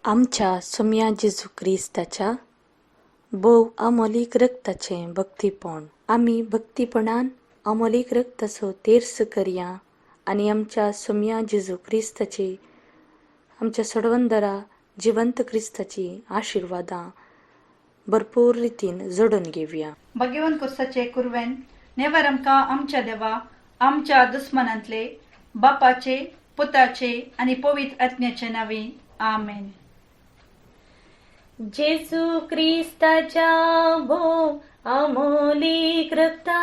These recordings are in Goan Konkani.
आमच्या सोम्या जेजू क्रिस्ताच्या भोव अमोलीक रक्ताचें भक्तीपण. आमी भक्तीपणान अमोलीक रक्ताचो तेर्स करया आनी आमच्या सोम्या जेजू क्रिस्ताची, आमच्या सोडवंदरा जिवंत क्रिस्ताची आशिर्वादां भरपूर रितीन जोडून घेवया. भगवंत कुर्साचे कुरवेन नेवर आमकां आमच्या देवा आमच्या दुस्मनांतले बापाचे पुताचे आनी पवित्र आत्म्याचे नांवी आमेन. जेजू क्रिस्ताच्या भोव अमोलीक रक्ता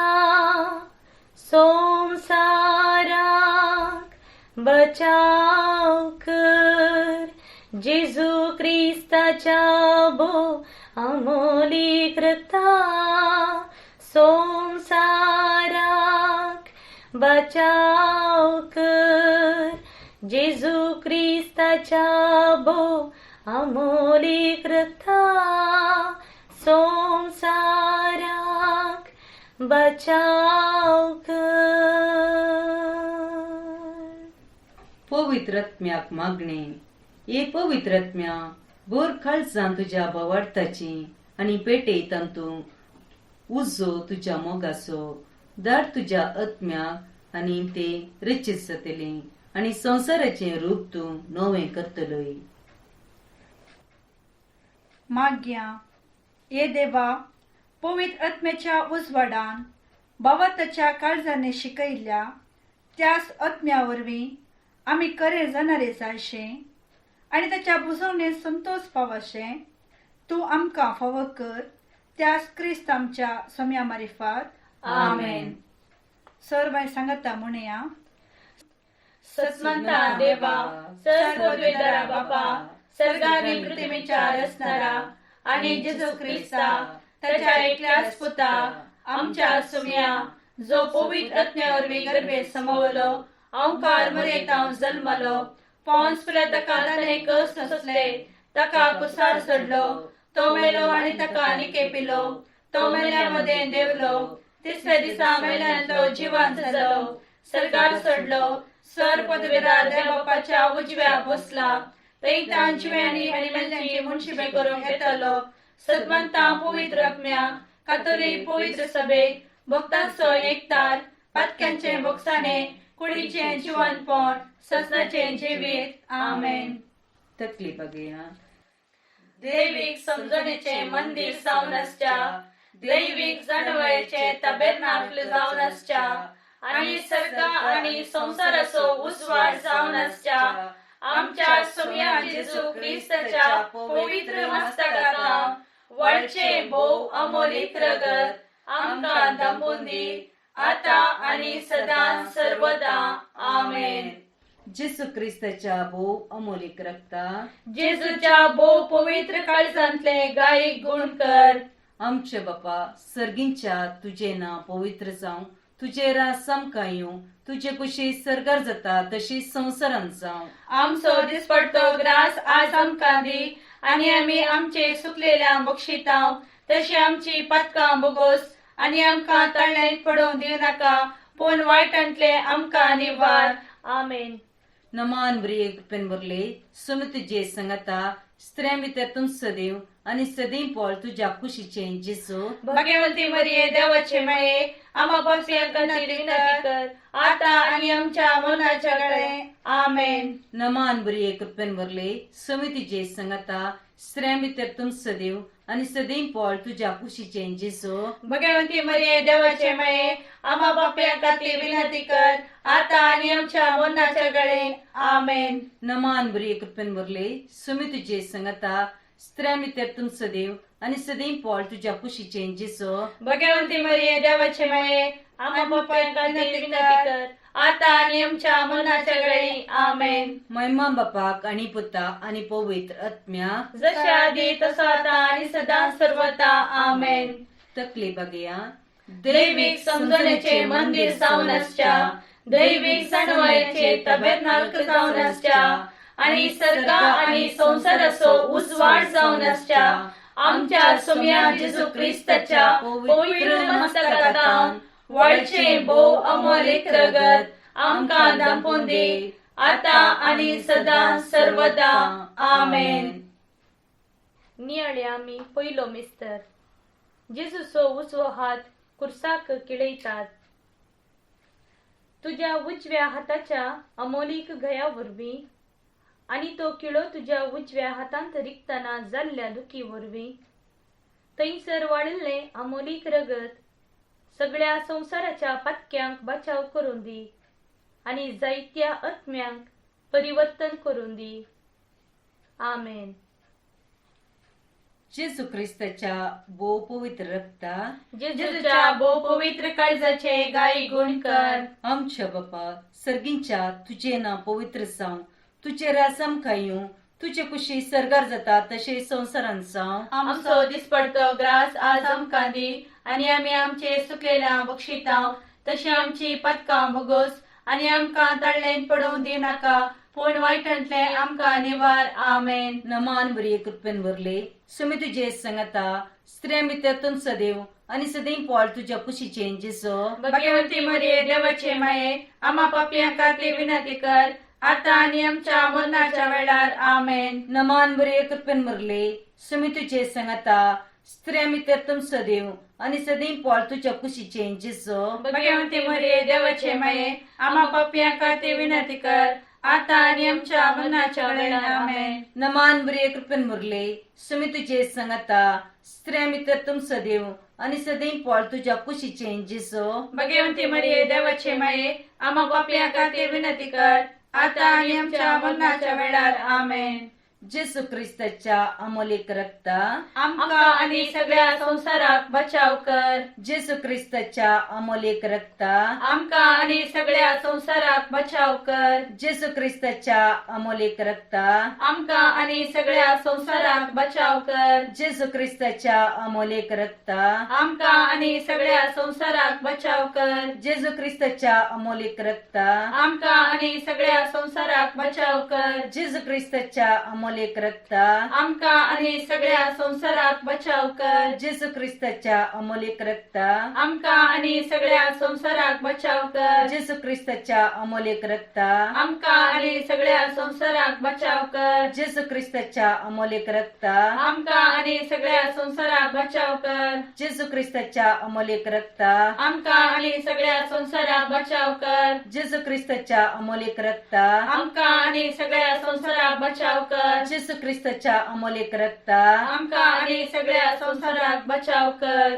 संवसाराक बचाव कर. जेजू क्रिस्ताच्या भोव अमोलीक रक्ता संवसाराक बचाव कर. जेजू क्रिस्ताच्या भोव अमोलीक रक्ता संवसाराक बचाव कर. पवित्र आत्म्याक मागणे. ये पवित्र आत्म्या, भर काळजान तुज्या भावार्थाची आनी पेटय तांतूं उजो तुज्या मोगाचो. धाड तुज्या आत्म्याक आनी ते रचीत जातले आनी संवसाराचें रूप तूं नवें करतलोय. माग्या ये देवा, पवित्र आत्म्याच्या उजवाडान भावार्थाच्या काळजाने शिकयल्ल्या त्याच आत्म्या वरवीं आमी खरे जाणारे जायशे आनी ताच्या बुजवणेन संतोष पावशे तूं आमकां फावो कर. त्याच क्रिस्त आमच्या सोम्या मारिफात. आमेन. सर्वांय सांगता म्हणया. सतमंता देवा, सर्वपदवीधरा बापा, सर्गानी पृथ्वीच्या रचणारा आणि जेजू ख्रिस्ता ताच्या एकल्याच पुता आमच्या सुम्या, जो पवित्र आत्म्या वरवीं गर्भेत समवलो, अंकार मरेतावन जल्मलो, पॉन्स पिलात ताका ताणें कस सोंसले, ताका कुसार सोडलो, तो मेलो आनी ताका निके पिलो, तो मेल्या मदें देंवलो, तिसऱ्या दिसा मेल्यान तो जिवान जालो, सर्गार सोडलो, सर पदवेदार देवबापाच्या उजव्या बसला, थंय जिव्यांनी आनी मेल्ल्यांची मुनशिबे करूंक येतलो. सदमंता पवित्र आत्म्या, कातोलीक पवित्र सभेक, भक्तांचो एकतार, पातक्यांचे बोगसाणे, कुडीचें जिवनपण, ससनाचें जिवीत. आमेन. तकली बघया. दैवीक समजणेचें मंदीर जावन आसच्या, दैवीक जाणवयेचें तबेर्नाकल जावन आसच्या आनी सर्गा आनी संवसाराचो उजवाड जावन आसच्या आमच्या सोम्या जेजू क्रिस्ताच्या पवित्र मस्तकाक वळचे भोव अमोलीक रगत आमकां दांपून दी, आतां आनी सदां सर्वदा. आमेन. जेजू क्रिस्ताच्या भोव अमोलीक रक्ता जेजूच्या भोव पवित्र काळजांतले गायक गुण कर. आमचे बापा सर्गींच्या, तुजें नांव पवित्र जावं, तुजें राज आमकां येवं, तुजे कुशी सर्गार जाता तशी संवसारांत जावं. आमचो दिसपडतो ग्रास आज आमकां दी आनी आमी आमचे सुकलेल्या बक्षितांव तशी आमची पातकां बोगोस आनी आमकां तळ्यांत पडोवंक दिवं नाका, पूण वायटांतले आमकां निवार. आमेन. नमान ब्रिये, कृपेन भरले, सुमी तुजे संगता, स्त्रियां भितर तूं सदैव आनी सदैव पोळ तुज्या कुशीचें जेजू. भाग्यवंती मरिये, देवाचे माये, आम्हा पापयांक विनंती कर, आता आणि आमच्या मरणाच्या वेळे. आमेन. नमान ब्रिये, कृपेन भरले, सुमी तुजे संगता, स्त्रियां भितर तूं सदैव आनी सदैव पोळ तुज्या कुशीचें जेजू. भगवंती मरिये, देवाचे माये, आम्हा पापयांक विनंती कर, आता आणि आमच्या मरणाच्या वेळे. आमेन. नमान ब्रिये, कृपेन भरले, सुमी तुजे संगता, स्त्रियां भितर तूं सदैव आनी सदैव पोळ तुज्या कुशीचें जेजू. भगवंती मरिये, देवाचे माये, आम्हा पापयांक विनंती कर, आता आणि आमच्या मरणाच्या वेळी. आमेन. महिमा बापाक आणि पुता आणि पवित्र आत्म्या. जसे आधी तसं आता आणि सदा सर्वता. आमेन. तकली बघया. दैविक समजणेचे मंदिर जावन आसच्या, दैविक जाणवायेचे तबेर्नाक जावन आसच्या आणि सर्गा आणि संसाराचो उजवाड जावन आसच्या आमच्या सोम्या जेजू क्रिस्ताच्या पवित्र मस्तकांत वळचे भोव अमोलीक रगत आमकां दांपून दी, आता आणि सदा सर्वदा. आमेन. नियाळे आमी पयलो मिस्तर. जेजूचो उजवो हात कुर्साक किळयतात. तुज्या उजव्या हाताच्या अमोलीक घया वरवीं आनी तो किळो तुज्या उजव्या हातांत रिगतना जाल्ल्या दुखी वरवीं थंयसर वाडिल्लें अमोलीक रगत सगळ्या संवसाराच्या पातक्यांक बचाव करून दी आनी जायत्या आत्म्यांक परिवर्तन करून दी. आमेन. जेजू क्रिस्ताच्या भोव पवित्र रक्ता जेजूच्या भोव पवित्र काळजाचे गाई गुण कर. आमच्या बापा सर्गींच्या तुजें नांव पवित्र जावं, तुजें राज आमकां येवं, तुजे कुशी सर्गार जाता तशें संवसारांत जावं. आमचो दिसपडतो ग्रास आज आमकां दी आनी आमी आमचे सुकलेल्या बक्षितांव तशी आमची पदकां भोगोस आनी आमकां तळ्ळेन पडोवं दिनाका, पूण वायटांतले आमकां निवार. आमेन. नमान बरी कृपेन भरले, सुमी तुजे संगता, स्त्रियां भितर तूं सदैव आनी सदैव पोळ तुज्या कुशीचें जेजो. भगवंती मरिये देवाचे माये, आम्हा पापयां खातीर विनंती कर आता आनी आमच्या मरणाच्या वेळार. आमेन. नमान बरे कृपेन भरले, सुमी तुजे संगता, स्त्रियां भितर तूं सदैव आनी सदैव पोळ तुज्या कुशीचें जेजो. भगवंती मरिये देवाचे माये, आम्हा पापयां खातीर विनंती कर आता आनी आमच्या मरणाच्या वेळार. आमेन. नमान बरे कृपेन भरले, सुमी तुजे संगता, स्त्रियां भितर तूं सदैव आनी सदैव पोळ तुज्या कुशीचें जेजो. भगवंती मरिये देवाचे माये, आम्हा पापयां खातीर विनंती कर आता आनी आमच्या मरणाच्या वेळार. आमेन. जेजू क्रिस्ताच्या अमोलीक रक्ता आमकां आनी सगळ्या संवसाराक बचाव कर. जेजू क्रिस्ताच्या अमोलीक रक्ता आमकां आनी सगळ्या संवसाराक बचाव कर. जेजू क्रिस्ताच्या अमोलीक रक्ता आमकां आनी सगळ्या संवसाराक बचाव कर. जेजू क्रिस्ताच्या अमोलीक रक्ता आमकां आनी सगळ्या संवसाराक बचाव कर. जेजू क्रिस्ताच्या अमोलीक रक्ता आमकां आनी सगळ्या संवसाराक बचाव कर. जेजू क्रिस्ताच्या अमोलीक रक्ता आमकां आनी सगळ्या संवसाराक बचाव कर. जेजू क्रिस्ताच्या अमोलीक रक्ता आमकां आनी सगळ्या संवसाराक बचाव कर. जेजू क्रिस्ताच्या अमोलीक रक्ता आमकां आनी सगळ्या संवसाराक बचाव कर. जेजू क्रिस्ताच्या अमोलीक रक्ता आमकां आनी सगळ्या संवसाराक बचाव कर. जेजू क्रिस्ताच्या अमोलीक रक्ता आमकां आनी सगळ्या संवसाराक बचाव कर. जेजू क्रिस्ताच्या अमोलीक रक्ता आमकां आनी सगळ्या संवसाराक बचाव कर. जेजू क्रिस्ताच्या अमोलीक रक्ता आमकां आनी सगळ्या संवसाराक बचाव कर.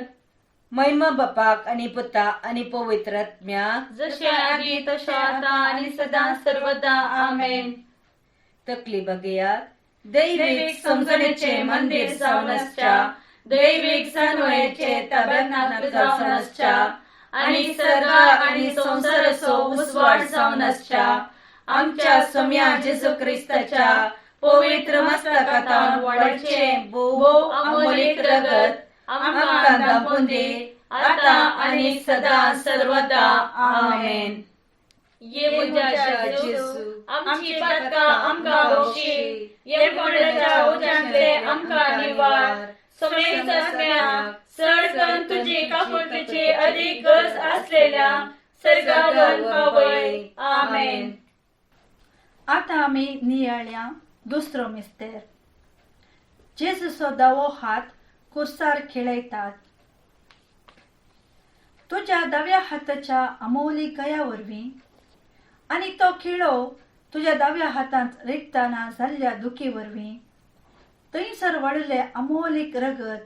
महिमा बापाक आणि पुता आणि पवित्र आत्म्याक, जशे आदी तशे आता आणि सदा सर्वदा. आमेन. तकली बघयात. दैविक दैविक समजणेचे मंदिर जावन आसच्या, दैविक जानवयाचे तबेनाक जावन आसच्या आनी सर्ग आनी संवसाराचो उजवाड जावन आसच्या आमच्या सोम्या जेजू क्रिस्ताच्या पवित्र मस्तकांत वाडचे भोव अमोलीक रगत आमकां दाखोवन दी आता आनी सदा सर्वदा. आमेन. ये म्हज्या जेजू, आमची पातकां आमकां बक्षी, ये मोडल्याच्या उज्यांतले आमकां निवार, समेस्त आत्म्या चड करून तुजी काकुळतेची अधिक गरज असलेल्या सर्गावर पावय. आमेन. आतां आमी नियाळया दुसरो मिस्तेर. जेजूचो दावो हात कुर्सार खेळयतात. तुज्या दाव्या हाताच्या अमोली गया वरवीं आनी तो खिळो तुज्या दाव्या हातांत रिगतना जाल्ल्या दुखी वरवीं थंयसर वाडिल्लें अमोलीक रगत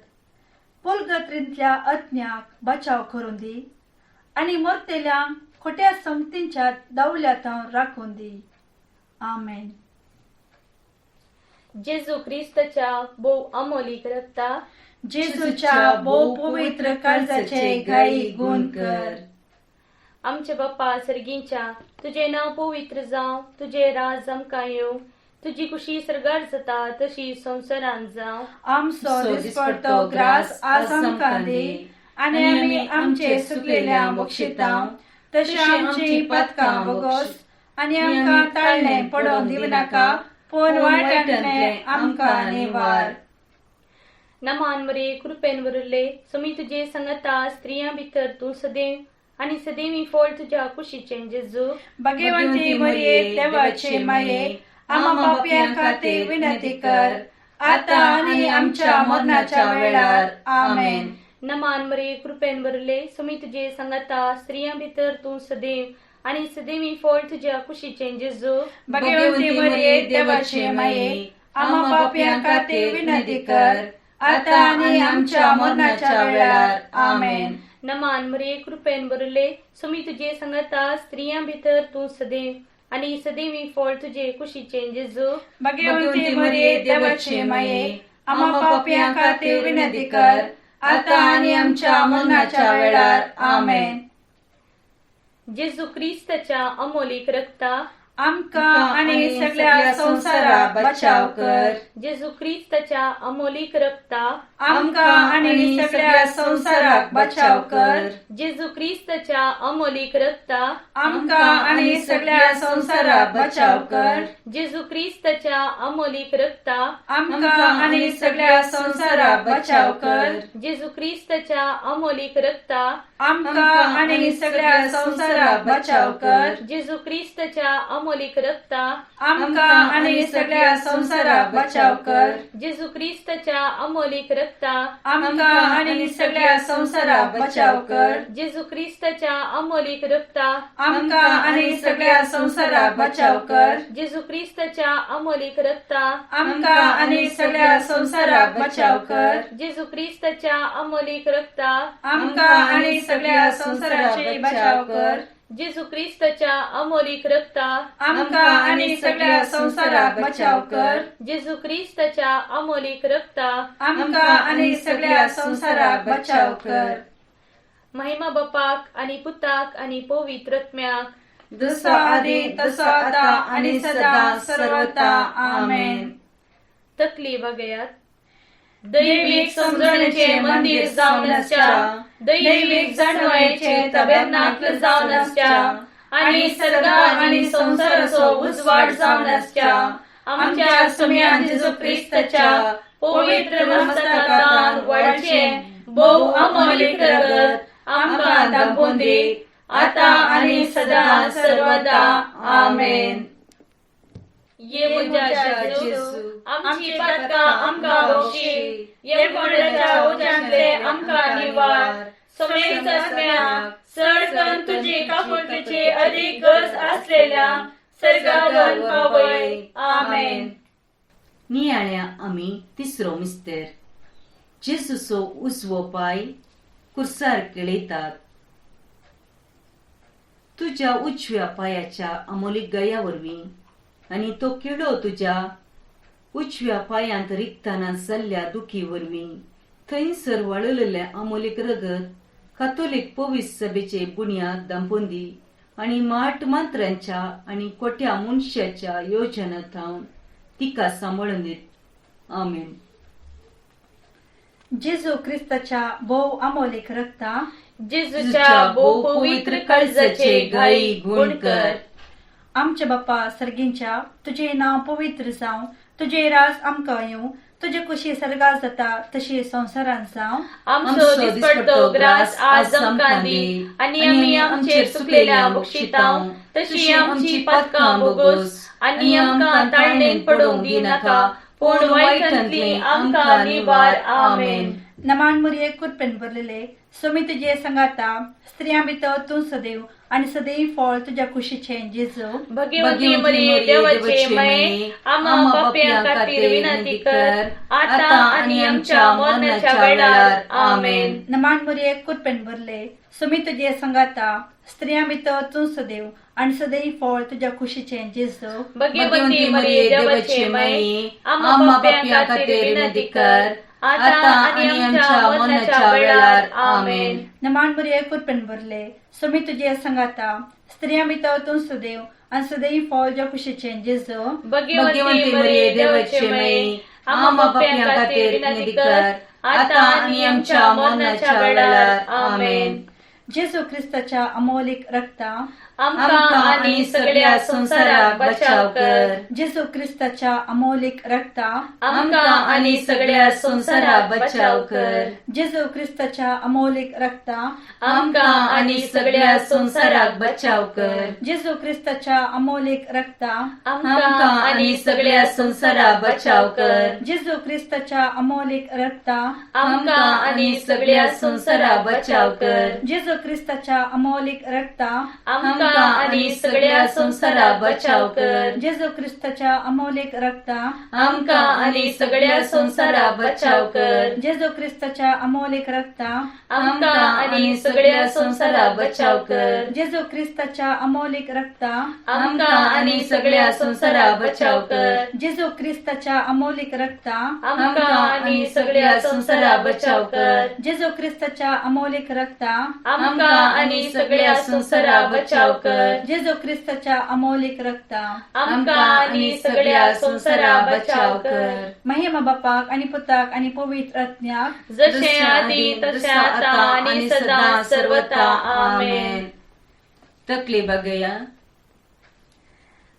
पुलगत्रींतल्या अज्ञाक बचाव करून दी आनी मरतेल्यांक खोट्या संगतींच्या दावल्या थावन राखून दी. आमेन. जेजू क्रिस्ताच्या भोव अमोलीक रक्ता जेजूच्या भोव पवित्र काळजाचे गाई गुण कर. आमचे बाप्पा सर्गींच्या, तुजें नांव पवित्र जावं, तुजें राज आमकां येवं, तुजी कुशी सर्गार जाता तशी संवसारांत जावं. आमचो दिसपडतो ग्रास आज आमकां दी आनी आमी आमचे सुकलेल्या बक्षितांव तशी आमची पदकां बोगोस आनी आमकां ताळणें पडोवन दिवनाका, पूण वायटांतलें आमकां निवार. नमान मरे कृपेन भरिल्ले, सुमी तुजे संगता, स्त्रियां भितर तूं सदैव आनी सदैवी फळ तुज्या कुशीचें जेजू. भगवंती मरिये देवाचे माये, आम्हा पापयां खातीर विनंती कर आतां आनी आमच्या मरणाच्या वेळार. आमेन. नमान मरिये, कृपेन भरले, सुमी तुजे सांगाता, स्त्रियां भितर तूं सदैव आनी सदैवी फळ तुज्या कुशीचें जेजू. भगवंती मरिये, देवाचे माये, आम्हा पापयां खातीर विनंती कर, आतां आनी आमच्या मरणाच्या वेळार. आमेन. नमान मरिये, कृपेन भरले, सुमी तुजे सांगाता, स्त्रियां भितर तूं सदैव आनी सदैवी फळ तुजे कुशीचें जेजू. भगवंती मरिये, देवाचे माये, आम्हा पापयां खातीर विनंती कर, आतां आनी आमच्या मरणाच्या वेळार. आमेन. जेजू क्रिस्ताच्या अमोलीक रक्ता आमकां आनी सगळ्या संवसाराक बचाव कर. जेजू क्रिस्ताच्या अमोलीक रक्ता आमकां आनी सगळ्या संवसाराक बचाव कर. जेजू क्रिस्ताच्या अमोलीक रक्ता आमकां आनी सगळ्या संवसाराक बचाव कर. जेजू क्रिस्ताच्या अमोलीक रक्ता आमकां आनी सगळ्या संवसाराक बचाव कर. जेजू क्रिस्ताच्या अमोलीक रक्ता आमकां आनी सगळ्या संवसाराक बचाव कर. जेजू क्रिस्ताच्या अमोलीक रक्ता आमकां आनी सगळ्या संवसाराक बचाव कर. जेजू क्रिस्ताच्या अमोलीक रक्ता आमकां आनी सगळ्या संवसाराक बचाव कर. जेजू क्रिस्ताच्या अमोलीक रक्ता आमकां आनी सगळ्या संवसाराक बचाव कर. जेजू क्रिस्ताच्या अमोलीक रक्ता आमकां आनी सगळ्या संवसाराक बचाव कर. जेजू क्रिस्ताच्या अमोलीक रक्ता आमकां आनी सगळ्या संवसाराचे बचाव कर. जेजू क्रिस्ताच्या अमोलीक रक्ता आमकां आनी सगळ्या संवसाराक बचाव कर. जेजू क्रिस्ताच्या अमोलीक रक्ता आमकां आनी सगळ्या संवसाराक बचाव कर. महिमा बापाक आणि पुताक आणि पवित्र आत्म्याक, जसो आदी तसो आता आणि सदा सर्वता. आमेन. तकली बघयात. दैवीक समजणेचे मंदिर जावन आसच्या, दैवीक जाणवायेचे तबेर्नाक्ल जावन आसच्या आणि सर्गा आणि संसाराचो उजवाड जावन आसच्या आमच्या सुम्या जेजू क्रिस्ताच्या पवित्र मस्तकांत वाडचे भोव अमोलीक रगत आमकां दाखोवन दी, आता आणि सदा सर्वदा. आमेन. ये म्हज्या जेजू, आमची पातकां आमकां बक्षी, यमकोंडाच्या उज्यांतले आमकां निवार, समेस्त आत्म्या चड करून तुजी काकुळतेची अदीक गरज आसलेल्या सर्गावर पावय. आमेन. नियाळ्या आमी तिसरो मिस्तेर. जेजूचो उजवो पाय कुर्सार केळयतात. तुज्या उजव्या पायाच्या अमोलीक गया वरवीं आनी तो किळो तुज्या उजव्या पायांत रिगतना जाल्ल्या दुखी वरवीं थंयसर वाळलेलें अमोलीक रगत कातोलीक पवित्र सभेचे बुन्याद दांपून दी आनी माट मंत्र्यांच्या आनी कोट्या मनशाच्या योजना थावन तिका सांबाळून दीत. आमेन. जेजू क्रिस्ताच्या भोव अमोलीक रक्ता जेजूच्या भोव पवित्र काळजाचे घाई गुण कर. आमच्या बाप्पा सर्गींच्या, तुजें नांव पवित्र जावं, तुजें राज आमकां येवं, तुजे कुशी सर्गात जाता तशी संवसारांत जावं. आमचो दिसपडतो ग्रास आज आमकां दी आनी आमी आमचेर चुकलेल्या बक्षितांव तशी आमची पातकां बोगोस आनी आमकां ताळणेन पडोवंक दिनाका, पूण वायटांतली आमकां निवार. आमेन. नमान मुरये, कृपेन भरलेले, सुमी तुजे संगाता, स्त्रियां भितर तूं सदैव आनी सदैव फळ तुज्या कुशीचें जेजू. भगवती मरिये, देवाचे माये, आम्हा पापयां खातीर विनंती कर, आता आनी आमच्या मरणाच्या वेळार. आमेन. नमान मुरये, कृपेन भरले, सुमी तुजे संगाता, स्त्रियां भितर तूं सदैव आनी सदैव फळ तुज्या कुशीचें जेजू. भगवती मरिये, देवाचे माये, आम्हा पापयां खातीर विनंती कर, आता आनी आमच्या मरणाच्या वेळार. आमेन. नमान मुरये, कृपेन भरले, सुमी तुजे संगाता, स्त्रियां भितर तूं सदैव आनी सदैव फळ तुज्या कुशीचें जेजू. भगवती मरिये, देवाचे माये, आम्हा पापयां खातीर विनंती कर, आता आनी आमच्या मरणाच्या वेळार. आमेन. जेजू क्रिस्ताच्या अमोलीक रक्ता आमकां आनी सगळ्या संवसाराक बचाव कर. जेजू क्रिस्ताच्या अमोलीक रक्ता, आमकां आनी सगळ्या संवसाराक बचाव कर. जेजू क्रिस्ताच्या अमोलीक रक्ता, आमकां आनी सगळ्या संवसाराक बचाव कर. जेजू क्रिस्ताच्या अमोलीक रक्ता, आमकां आनी सगळ्या संवसाराक बचाव कर. जेजू क्रिस्ताच्या अमोलीक रक्ता, आमकां आनी सगळ्या संवसाराक बचाव कर. जेजू क्रिस्ताच्या अमोलीक रक्ता, आमकां आनी सगळ्या संवसाराक बचाव कर. जेजू क्रिस्ताच्या अमोलीक रक्ता, आमकां आनी सगळ्या संवसाराक बचाव कर. जेजू क्रिस्ताच्या अमोलीक रक्ता, आमकां आनी सगळ्या संवसाराक बचाव कर. जेजू क्रिस्ताच्या अमोलीक रक्ता, आमकां आनी सगळ्या संवसाराक बचाव कर. जेजू क्रिस्ताच्या अमोलीक रक्ता, आमकां आनी सगळ्या संवसाराक बचाव कर. जेजू क्रिस्ताच्या अमोलीक रक्ता, आमकां आनी सगळ्या संवसाराक बचाव कर. जेजू क्रिस्ताच्या अमोलीक रक्ता, आमकां आनी सगळ्या संवसाराक बचाव कर. महिमा बापाक आणि पुताक आणि पवित्र आत्म्याक, जशें आदी तशें आतां आनी सदां सर्वता. आमेन. तकली बघया.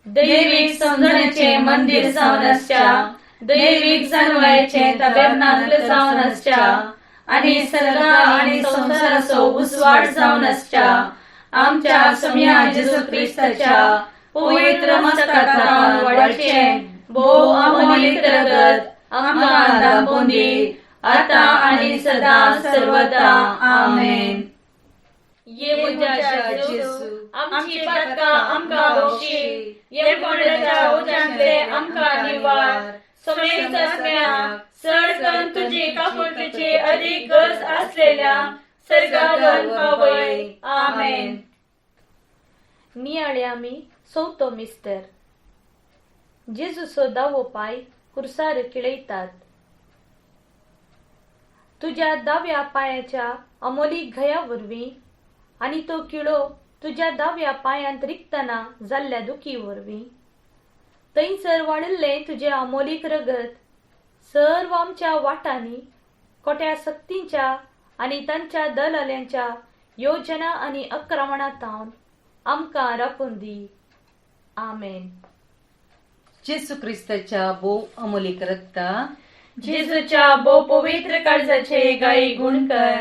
दैवीक समजणेचें मंदीर जावन आसच्या, दैवीक जाणवायेचें तबेर्नाकल जावन आसच्या आनी सर्गा आनी संवसाराचो उजवाड जावन आसच्या आमच्या सम्या जेजू क्रिस्ताच्या पवित्र मस्तकांत वाडचें भोव अमोलीक रगत आमकां दाखोवन दी, आतां आनी सदां सर्वता. आमेन. ये म्हज्या जेजू, आमची पातकां आमकां बक्षी. ये मोडल्याच्या उज्यांतले आमकां निवार. समेस्त आत्म्या, चड करून तुजी काकुळटीची अदीक गरज आसलेल्या सर्गावर पावय. आमेन. नियाळे आमी चवथो मिस्तर. जेजूचो दावो पाय कुर्सार किळयतात. तुज्या दाव्या पायाच्या अमोलीक घया वरवीं आनी तो किळो तुज्या दाव्या पायांत रिगतना जाल्ल्या दुखी वरवीं थंयसर वाडिल्लें तुजें अमोलीक रगत सर्व आमच्या वाटांनी कोट्या सक्तींच्या आनी तांच्या दलाल्यांच्या योजना आनी आक्रमणा तावन आमकां राखून दी. आमेन. जेजू क्रिस्ताच्या भोव अमोलीक रक्ता, जेजूच्या भोव पवित्र काळजाचे गायी गुण कर.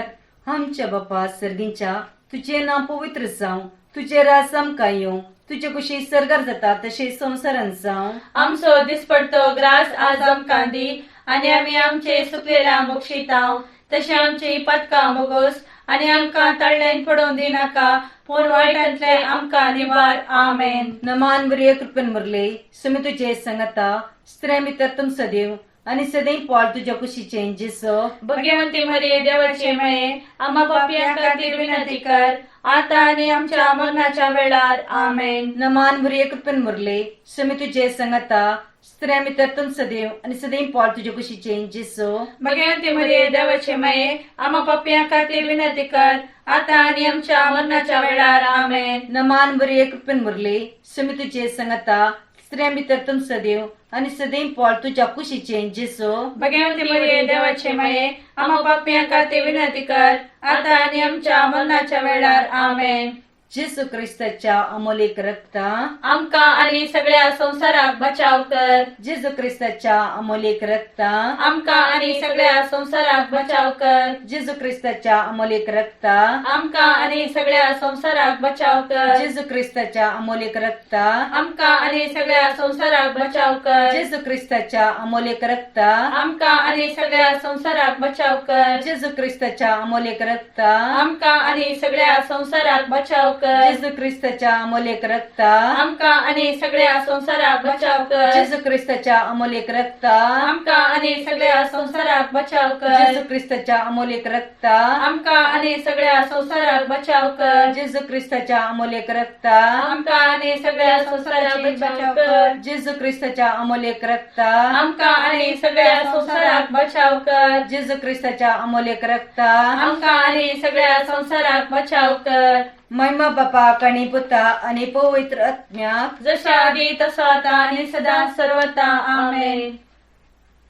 आमच्या बापा सर्गींच्या, तुजें नांव पवित्र जावं, तुजें राज आमकां येवं, तुजे कुशी सर्गार जाता तशें संवसारांत जावं. आमचो दिसपडतो ग्रास आज आमकां दी आनी आमी आमचे सुकलेल्या मोक्षितांव तशें आमची पातकां मोगोस आनी आमकां तळ्ळेन पडोवन दिनाका, पूण वायटांतले आमकां निवार. आमेन. नमान मरिये, कृपेन भरले, सुमी तुजे संगता, स्त्रियां भितर तुमचो देव आनी सदैव पोल तुज्या कुशीचें जेसो. भगवंती मरिये, देवाचे माये, आम्हा पापयां खातीर विनंती कर, आता आनी आमच्या मरणाच्या वेळार. आमेन. नमान मरिये, कृपेन भरले, सुमी तुजे संगता, स्त्रियां भितर तुमचो देव आनी सदैव पोल तुज्या कुशीचें जेसो. भगवंती मरिये, देवाचे माये, आम्हा पापयां खातीर विनंती कर, आता आनी आमच्या मरणाच्या वेळार. आमेन. नमान मरिये, कृपेन भरले, सुमी तुजे संगता, स्त्रियां भितर तुमचो देव आनी सदैव पोल तुज्या कुशीचें जेसो. भगवंती मरिये, देवाचे माये, आम्हा पापयां खातीर विनंती कर, आता आनी आमच्या मरणाच्या वेळार. आमेन. जेसू क्रिस्ताच्या अमोलीक रक्ता, आमकां आनी सगळ्या संवसाराक बचाव कर. जेजू क्रिस्ताच्या अमोलीक रक्ता, आमकां आनी सगळ्या संवसाराक बचाव कर. जेजू क्रिस्ताच्या अमोलीक रक्ता, आमकां आनी सगळ्या संवसाराक बचाव कर. जेजू क्रिस्ताच्या अमोलीक रक्ता, आमकां आनी सगळ्या संवसाराक बचाव कर. जेजू क्रिस्ताच्या अमोलीक रक्ता, आमकां आनी सगळ्या संवसाराक बचाव कर. जेजू क्रिस्ताच्या अमोलीक रक्ता, आमकां आनी सगळ्या संवसाराक बचाव कर. जेजू क्रिस्ताच्या अमोलीक रक्ता, आमकां आनी सगळ्या संवसाराक बचाव कर. जेजू क्रिस्ताच्या अमोलीक रक्ता, आमकां आनी सगळ्या संवसाराक बचाव कर. जेजू क्रिस्ताच्या अमोलीक रक्ता, आमकां आनी सगळ्या संवसाराक बचाव कर. जेजू क्रिस्ताच्या अमोलीक रक्ता, आमकां आनी सगळ्या संवसाराक बचाव कर. जेजू क्रिस्ताच्या अमोलीक रक्ता, आमकां आनी सगळ्या संवसाराक बचाव कर. जेजू क्रिस्ताच्या अमोलीक रक्ता, आमकां आनी सगळ्या संवसाराक बचाव कर. महिमा बापाक आणि पुता आणि पवित्र आत्म्याक, जशा आधी तसो आता आणि सदा सर्वता. आमेन.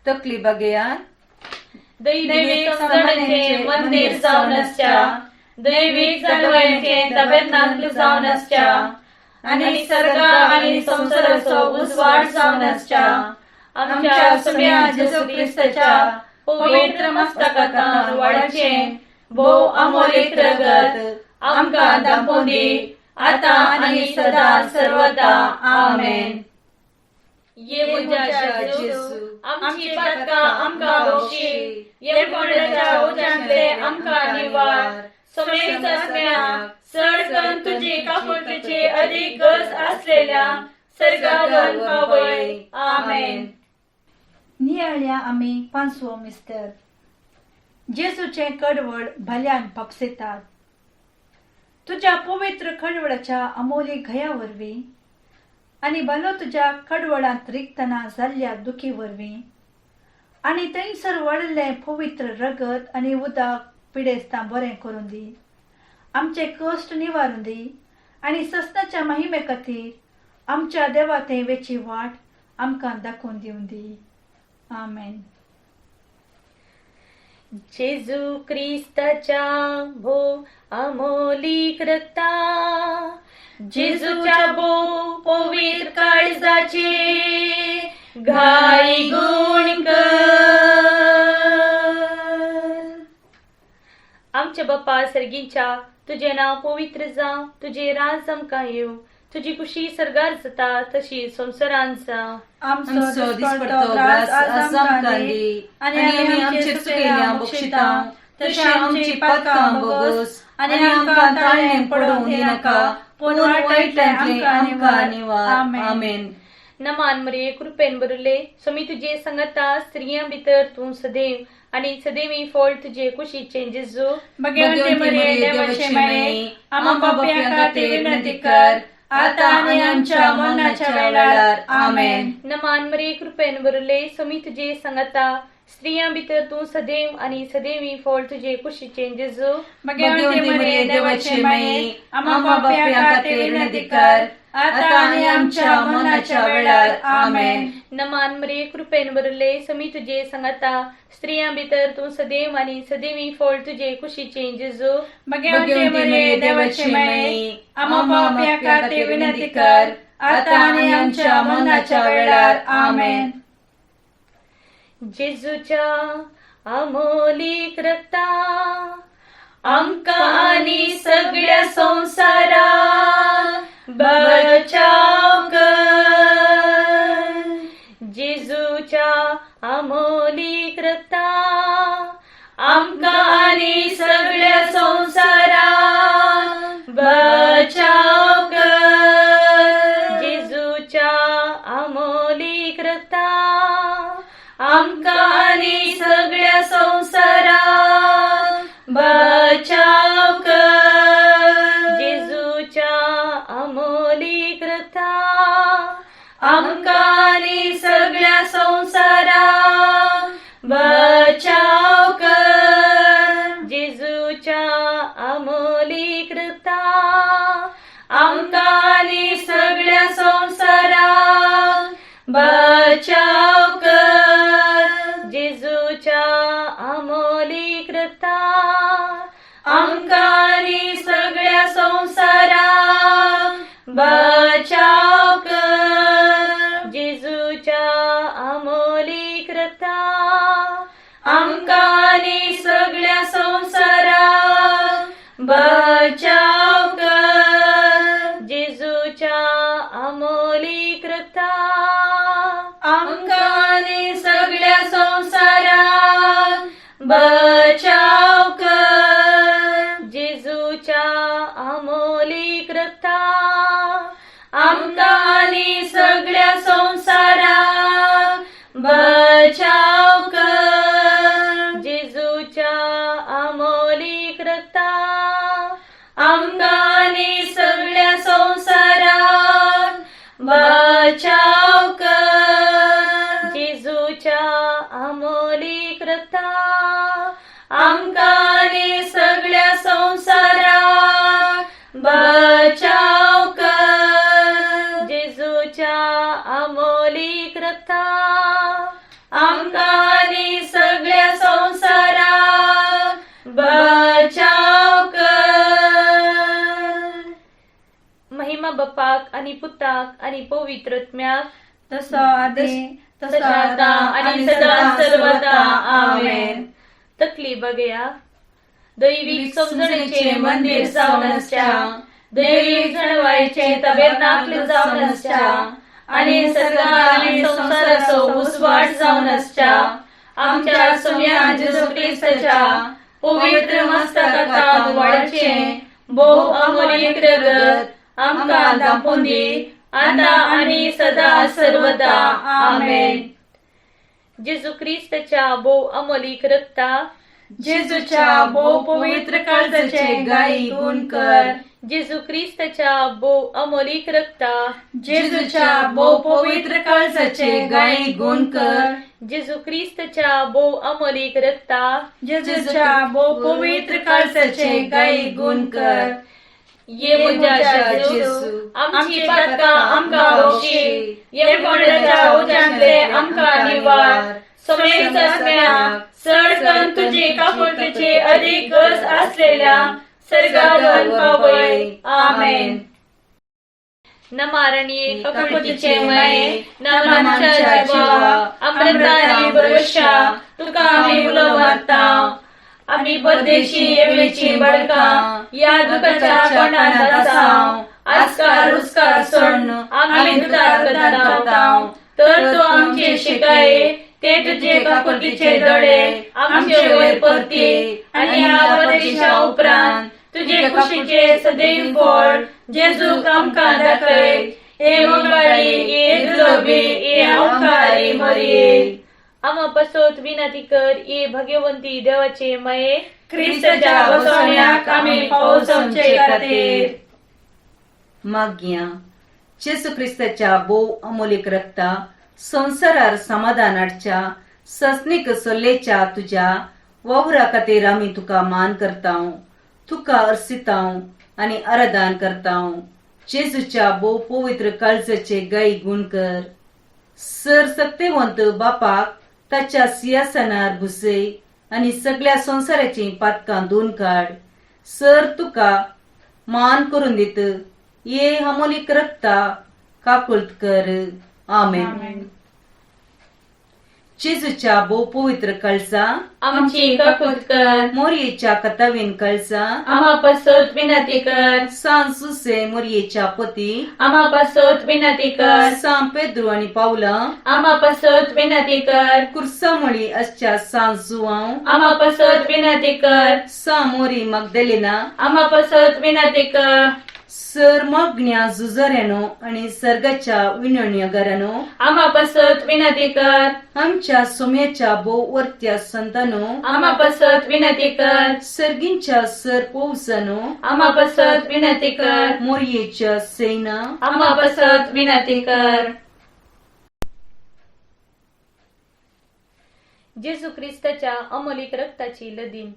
तकली बघया. दैवीक समजणेचें मंदीर जावन आसच्या, दैवीक जाणवायेचें तबेर्नाकल जावन आसच्या आनी सर्गा आनी संवसाराचो उजवाड जावन आसच्या आमच्या सुम्या जेजू क्रिस्ताच्या पवित्र मस्तकांत वाडाचें भोव अमोलीक रगत आमकां दाखोवन दी आतां आनी सदा सर्वदा. आमेन. ये म्हज्या जेजू, आमची पातकां आमकां बक्षी, ये मोडाच्या उज्यांतले आमकां निवार, समेस्त आत्म्या चड करून तुजी काकुळटेची अदीक गरज आसलेल्या सर्गावर पावय. आमेन. नियाळया आमी पांचवो मिस्तर. जेजूचें कडवळ भल्यान पापसेतात. तुज्या पवित्र कडवळाच्या अमोली घया वरवीं आनी भलो तुज्या कडवळांत रिगतना जाल्ल्या दुखी वरवीं आनी थंयसर वाडिल्लें पवित्र रगत आनी उदक पिडेस्तां बरें करून दी, आमचे कश्ट निवारून दी आनी सस्नाच्या महिमे खातीर आमच्या देवा थंय वेची वाट आमकां दाखोवन दिवन दी. आमेन. जेजू क्रिस्ताच्या भो अमोलीक रक्ता, जेजूच्या भो पवित्र काळजाचे घाई गुण कर. आमच्या बापा सर्गीच्या, तुजें नांव पवित्र जावं, तुजें राज आमकां येवं, तुजी कुशी सर्गार जाता तशी संवसारांत जावं. आमचो दिसपडतो ग्रास आज आमकां दी आनी आमी आमचे चुकयल्या बक्षिता तशी आमची पातकां बोगस आनी आमकां ताळणें पडोवंक दिनाका, पूण वायटांतलें आमकां निवार. आमेन. नमान मरिये, कृपेन भरिल्ले, स्वामी तुजे संगता, स्त्रियां भितर तूं सदैव आनी सदैवी फळ तुजे कुशीचें जेजू. भगवंती मरिये, देवाची माये, आम्हा पाप्यां खातीर विनंती कर आतां आनी आमच्या मरणाच्या वेळार. आमेन. नमान मरिये, कृपेन भरिल्ले, स्वामी तुजे संगता, स्त्रियां भितर तूं सदैव आनी सदैवी फळ तुजे कुशीचें जेजू. भगवंती मरिये, देवाची माये, आम्हा पाप्यां खातीर विनंती कर आतां आनी आमच्या मरणाच्या वेळार. आमेन. नमान मरिये, कृपेन भरिल्ले, स्वामी तुजे संगता, स्त्रियां भितर तूं सदैव आनी सदैवी फळ तुजे कुशीचें जेजू. भगवंती मरिये, देवाची माये, आम्हा पाप्यां खातीर विनंती कर आतां आनी आमच्या मरणाच्या वेळार. आमेन. जेजूच्या अमोलीक रक्ता आमकां आनी सगळ्या संवसाराक बचाव कर. जेजूच्या अमोलीक रक्ता आमकां आनी सगळ्या संवसाराक बचाव कर. जेजूच्या अमोलीक रक्ता आमकां आनी सगळ्या संवसाराक बचाव कर. जेजूच्या अमोलीक रक्ता आमकां आनी सगळ्या संवसाराक बचाव कर. जेजूच्या अमोलीक रक्ता आमकां आनी सगळ्या संवसाराक बचाव कर. जेजूच्या अमोलीक रक्ता आमकां आनी सगळ्या संवसाराक बचाव कर. जेजूच्या अमोलीक रक्ता आमकां आनी सगळ्या संवसाराक बचाव कर. जेजूच्या अमोलीक रक्ता आमकां आनी सगळ्या संवसाराक बचाव कर. जेजूच्या अमोलीक रक्ता आमकां आनी सगळ्या संवसाराक बचाव कर. जेजूच्या अमोलीक रक्ता आमकां आनी सगळ्या संवसाराक बचाव कर. जेजूच्या अमोलीक रक्ता आमकां आनी सगळ्या संवसाराक बचाव कर. जेजूच्या अमोलीक रक्ता आमकां आनी सगळ्या संवसाराक बचाव कर. महिमा बापाक. आनी पुताक आनी पवित्र आत्म्याक, तसो आदी तसो आता आणि सदा सर्वदा. आमेन. तकली बघया. दैविक समजणीचे मंदिर जावन आसच्या, दैविक जाणवायचे तबेरनाकल जावन आसच्या आणि सर्गा आणि संसाराचो उजवाड जावन आसच्या आमच्या सोम्या जेजू क्रिस्ताच्या पवित्र मस्तकाक वाडचे भोव अमोलीक रगत आमकां दांपून दी, आता आणि सदा सर्वदा. आमेन. जेजू क्रिस्ताच्या भोव अमोलीक रक्ता, जेजूच्या भोव पवित्र काळजाचे गायी गुण कर. जेजू क्रिस्ताच्या भोव अमोलीक रक्ता, जेजूच्या भोव पवित्र काळजाचे गायी गुण कर. जेजू क्रिस्ताच्या भोव अमोलीक रक्ता, जेजूच्या भोव पवित्र काळजाचे गायी गुण कर. ये म्हज्या जेजू, आमची पातकां आमकां बक्षी. ये कोंडाच्या उज्यांतले आमकां निवार. समेस्त आत्म्या, चड करून तुजी काकुळतेची अधिक गरज असलेल्या सर्गावर पावय. आमेन. नमारणी काकुळतीचे माये, नमांच्या जिवा, अमृतानी भरवशा, तुका आमी उलो मारता. आमी परदेशी येवलेची बळकां या दुखाच्या कोणांत आसाव. आजकाल रुचकार सोडून आमी दुदार करता, तर तूं आमचे शिकाय ते तुझे काकुळतीचे दोळे आमचे वयर परती आणि ह्या परदेशा उपरांत तुझे कुशीचे सदैव फळ जेजूक आमकां दाखय. हे मंगळारी, हे दुलोबी, हे अवकारी मरिये, आमा पसोत विनंती कर. ये भगवंती देवाचे माये, क्रिस्ताच्या बसवण्याक आमी फावो जावचे खातीर. मागया. जेसू क्रिस्ताच्या भोव अमोलीक रक्ता, संवसारार समाधान हाडच्या सस्नीक सोल्लेच्या तुज्या वावरा खातीर आमी तुका मान करतांव, तुका अर्सितांव आनी आराधन करतांव. जेजूच्या भोव पवित्र काळजाचे गायी गुण कर. सर सक्तेवंत बापाक ताच्या सिंहासनार भुसय आनी सगळ्या संवसाराचीं पातकां धुवन काड. सर तुका मान करून दित, ये अमोलीक रक्ता काकुळत कर. आमेन. जेजूच्या भोव पवित्र कळसा, आमची काकूत कर. मोरयेच्या कथावीन कळसा, आमा पासत विनंती कर. सान सुसे मोरयेच्या पती, आमा पासत विनंती कर. सान पेद्रू आनी पावला, आमा पासत विनंती कर. कुर्सामळी असच्या सान जुवांव, आमा पासत विनंती कर. सा मोरी मगदलिना, आमा पासत विनंती कर. सर मागण्या झुजाऱ्यानो आणि सर्गाच्या विनवण्यगारानो, आमा पासत विनंती कर. आमच्या सोम्याच्या भोव वरत्या संतानो, आमा पासत विनंती कर. सर्गींच्या सर पौसानो, आमा पासत विनंती कर. मोरयेच्या सेना, आमा पासत विनंती कर. जेजू ख्रिस्ताच्या अमोलिक रक्ताची लदीन.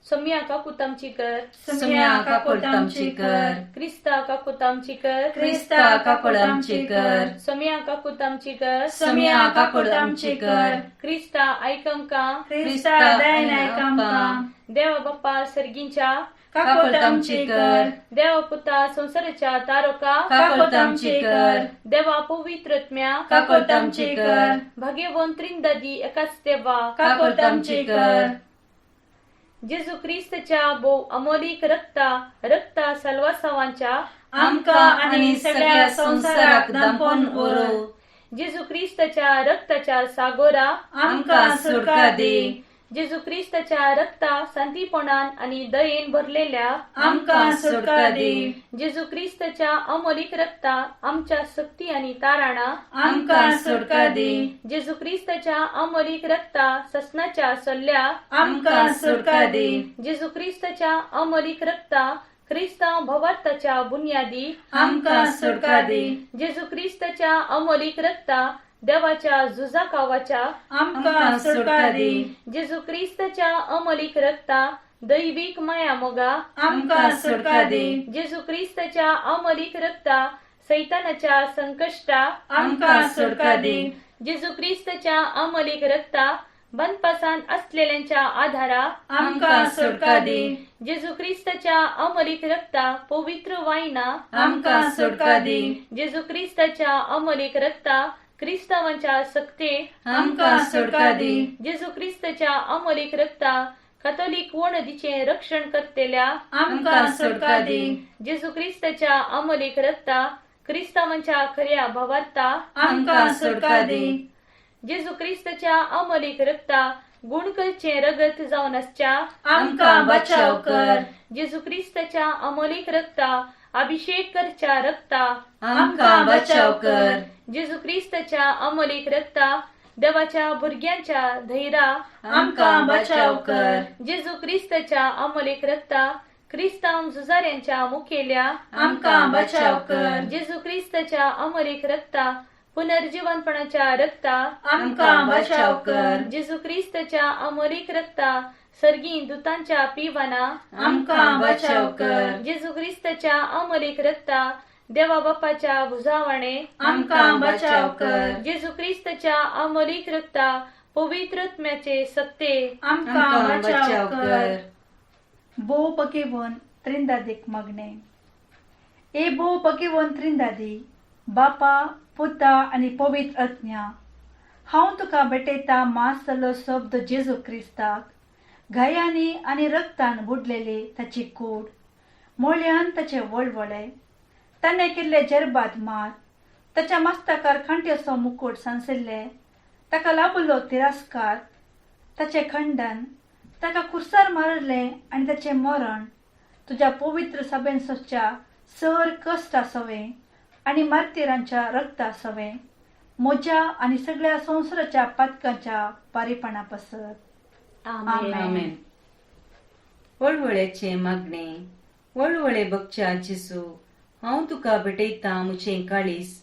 सम्या काकुतामची कर. सम्या काकुळतामची कर. क्रिस्ता काकुतामची कर. क्रिस्ता काकुळतामची कर. सम्या काकुतामची कर. सम्या काकुळतामची कर. क्रिस्ता आयकमका. क्रिस्ता दयन आयक. देवा बाप्पा सर्गींच्या, काकुळतामची कर. देवा पुता संसाराच्या तारोका, काकुळतामची कर. देवा पवित्रत्म्या, काकुळतामची कर. भाग्यवंत त्रिंदादी एकाच देवा, काकुळतामची कर. जेजू ख्रिस्ताच्या भोव अमोलिक रक्ता रक्ता साल्वासावांच्या, आमकां आनी सगळ्या संवसाराक दांपोवन व्हरू. जेजू ख्रिस्ताच्या रक्ताच्या सागोरा, आमकां सुटका दी. जेजू ख्रिस्ताच्या रक्ता शांतीपणान आनी दयेन भरलेल्या, आमकां सुटका दी. जेजू ख्रिस्ताच्या अमोलिक रक्ता आमच्या सक्ती आनी ताराणा, आमकां सुटका दी. जेजू ख्रिस्ताच्या अमोलिक रक्ता ससनाच्या सल्ल्या, आमकां सुटका दी. जेजू ख्रिस्ताच्या अमोलिक रक्ता क्रिस्तांव भवार्थाच्या बुन्यादी, आमकां सुटका दी. जेजू ख्रिस्ताच्या अमोलिक रक्ता देवाच्या झुजाकावाच्या, आमकां सुटका दी. जेजू ख्रिस्ताच्या अमोलिक रक्ता दैवीक माया मोगा, आमकां सुटका दी. जेजू ख्रिस्ताच्या अमोलिक रक्ता सैतानाच्या संकश्टा, आमकां सुटका दी. जेजू ख्रिस्ताच्या अमोलिक रक्ता बनपासान असलेल्यांच्या आधारा आमकां सुटका दी. जेजू क्रिस्ताच्या अमलीक रक्ता पवित्र वायना आमकां सुटका दी. जेजू क्रिस्ताच्या अमलीक रक्ता क्रिस्तावांच्या सक्ते आमकां सुटका दी. जेजू क्रिस्ताच्या अमलीक रक्ता कथोलीक वणदीचें रक्षण करतेल्या आमकां सुटका दी. जेजू क्रिस्ताच्या अमलीक रक्ता क्रिस्तावांच्या खऱ्या भावार्ता आमकां सुटका दी. जेजू क्रिस्ताच्या अमलीक रक्ता गुणकलचें रगत जावन आसच्या आमकां बचाव कर. जेजू क्रिस्ताच्या अमोलीक रक्ता अभिषेक करच्या रक्ता आमकां बचाव कर. जेजू क्रिस्ताच्या अमोलीक रक्ता देवाच्या भुरग्यांच्या धैरा आमकां बचाव कर. जेजू क्रिस्ताच्या अमोलीक रक्ता क्रिस्तांव झुजाऱ्यांच्या मुखेल्या आमकां बचाव कर. जेजू क्रिस्ताच्या अमोलीक रक्ता पुनर्जीवनपणाच्या रक्ता आमकां बचाव कर. जेजू क्रिस्ताच्या अमोलीक रक्ता सर्गी दुतांच्या पिवाना आमकां बचाव कर. जेजू क्रिस्ताच्या अमोलीक रक्ता देवा बापाच्या भुजावाणे आमकां बचाव कर. जेजू क्रिस्ताच्या अमोलीक रक्ता पवित्र आत्म्याचे सत्ते आमकां आमकां बचाव बचाव कर. कर. भोव पकेवन त्रिंदादीक मागणें. ए भोव पकेवन त्रिंदादी बापा, पुता आनी पवित्र आत्म्या, हांव तुका भेटयता मास जाल्लो शब्द जेजू क्रिस्ताक, घायांनी आनी रक्तान बुडलेली ताची कूड, मोळयान ताचे वळवळे, ताणें केल्ले जेरबाद मार, ताच्या मस्तकार खांट्याचो मुकूट सांसिल्ले, ताका लाभलो तिरस्कार, ताचें खंडन, ताका कुर्सार मारलें आनी ताचें मरण, तुज्या पवित्र सभेन सोच्या सर कश्टा सवें आनी मार्तिरांच्या रक्ता सवें म्हज्या आनी सगळ्या संवसाराच्या पातकांच्या पारीपणा पासत. आमेन. आमेन. वळवळ्याचें मागणें. वळवळे बगच्या जेजू, हांव तुका भेटयतां म्हजें काळीज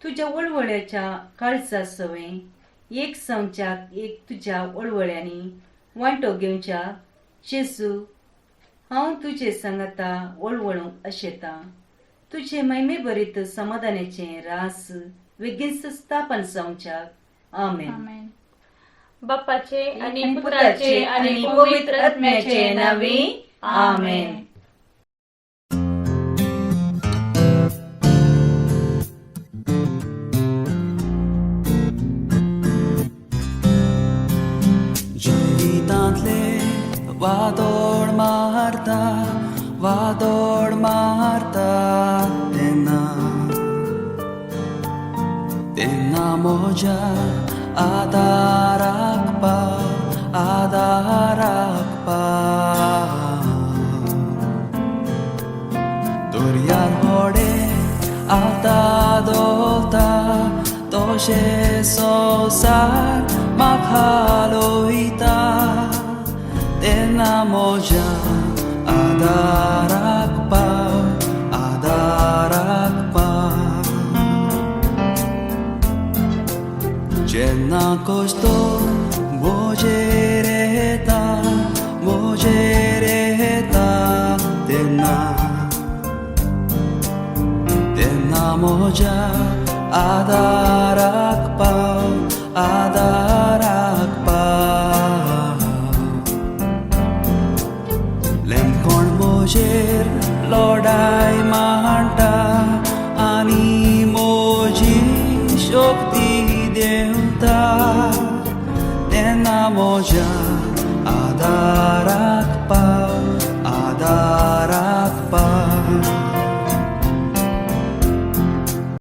तुज्या वळवळ्याच्या काळजा सवें एक संवच्याक एक तुज्या वळवळ्यांनी वांटो घेवच्या जेजू, हांव तुजे सांगाता वळवळूंक आशेतां. तुजे महिमे भरीत समाधानाचें रास बेगीन स्थापन जावच्याक. आमेन. आमेन. बापाचे आणि आणि पुत्राचे आणि पवित्र आत्म्याचे नावे. आमेन. जिवितांतले वादोळ मारता, वादोळ मारता तेन्ना, तेन्ना म्हज्या आदाराक पाव, आदाराक पाव. दर्यार होडे आतां धोलता तशें संवसार म्हाका लोयता, तेन्ना म्हज्या आदाराक पाव, आदाराक पाव. जेन्ना कश्ट म्हजेर येता, म्हजेर येता तेन्ना, तेन्ना म्हज्या आदाराक पाव, आदाराक पाव. लेमकोण म्हजेर लोडाय मांडटा आनी म्हजी शक्ती देंवता, तेन्ना म्हज्या आदाराक पाव, आदाराक.